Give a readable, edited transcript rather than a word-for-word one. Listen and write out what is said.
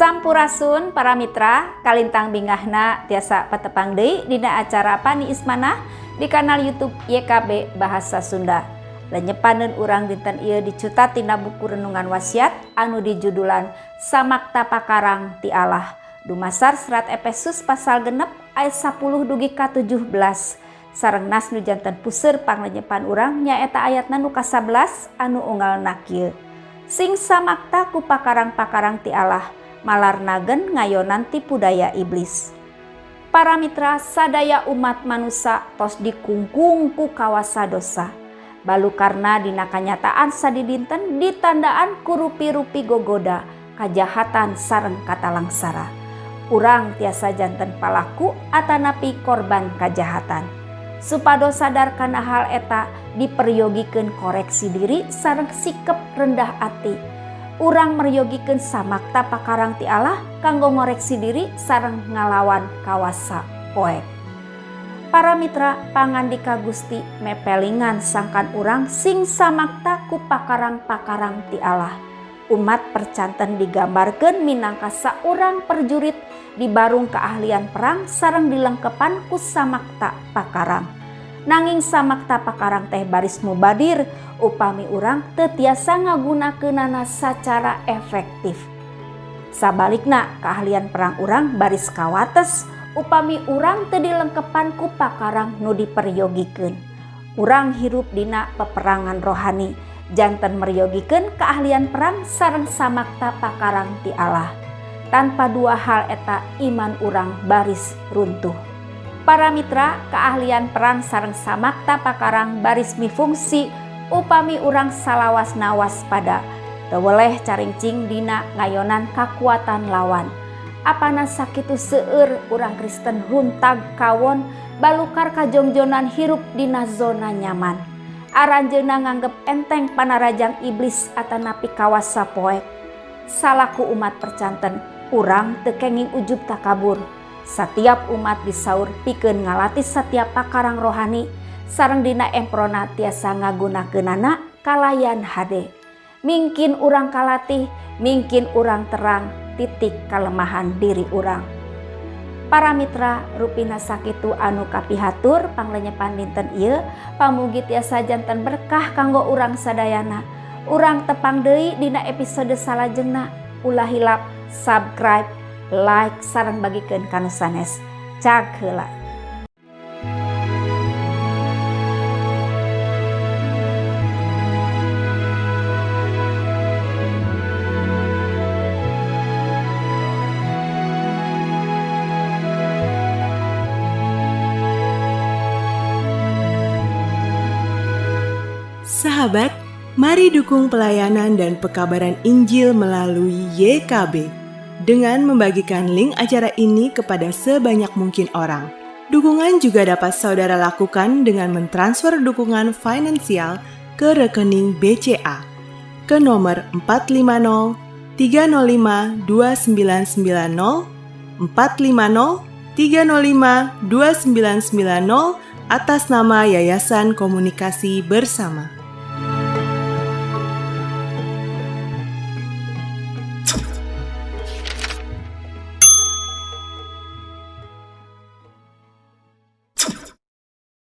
Sampurasun para mitra, kalintang bingahna tiasa patepang deui dina acara Paniis Manah di kanal YouTube YKB Bahasa Sunda. Lenyepaneun urang dinten ieu dicutat tina buku Renungan Wasiat anu dijudulan Samakta Pakarang ti Allah. Dumasar serat Efesus pasal 6 ayat 10 dugi ka 17. Sareng nas nu janten puseur panglenyepan urang nyaeta ayatna nu ka-11 anu unggalna kieu. Sing samakta ku pakarang-pakarang ti Allah, malarnagen ngayonan tipu daya iblis. Para mitra, sadaya umat manusia tos dikungkung ku kawasa dosa. Balukarna dina kanyataan sadidinten ditandaan ku rupi-rupi gogoda, kajahatan sareng katalangsara. Urang tiasa janten palaku atanapi korban kajahatan. Supados sadar kana hal eta, diperyogikeun koreksi diri sareng sikep rendah ati. Urang meryogikeun samakta pakarang ti Allah kanggo ngoreksi diri sareng ngalawan kawasa poek. Para mitra, pangandika Gusti mepelingan sangkan urang sing samakta ku pakarang-pakarang ti Allah. Umat percanten digambarkeun minangka saurang perjurit dibarung keahlian perang sareng dilengkepan ku samakta pakarang. Nanging samakta pakarang teh baris mubadir upami urang teu tiasa ngagunakeunana sacara efektif. Sabalikna, keahlian perang urang baris kawates upami urang teu dilengkepan ku pakarang nu diperyogikeun. Urang hirup dina peperangan rohani, janten meryogikeun keahlian perang sareng samakta pakarang ti Allah. Tanpa dua hal eta, iman urang baris runtuh. Para mitra, keahlian perang sareng samakta pakarang baris mifungsi upami urang salawasna waspada. Teu weleh caringcing dina ngayonan kakuatan lawan. Apana sakitu seueur urang Kristen runtag kawon balukar kajongjonan hirup dina zona nyaman. Aranjeunna nganggep enteng panarajang iblis atanapi kawasa poek. Salaku umat percanten, urang teu kenging ujub takabur. Satiap umat disaur pikeun ngalatih satiap pakarang rohani sareng dina emprona tiasa ngagunakeunana kalayan hade. Mingkin urang kalatih, mingkin urang terang titik kalemahan diri urang. Para mitra, rupina sakitu anu kapihatur panglenyepan dinten ieu, pamugi tiasa janten berkah kanggo urang sadayana. Urang tepang deui dina episode salajengna. Ulah hilap subscribe, like, sareng bagikeun ka nu sanes. Cag heula. Sahabat, mari dukung pelayanan dan pekabaran Injil melalui YKB dengan membagikan link acara ini kepada sebanyak mungkin orang. Dukungan juga dapat saudara lakukan dengan mentransfer dukungan finansial ke rekening BCA ke nomor 450 305 2990 450 305 2990 atas nama Yayasan Komunikasi Bersama.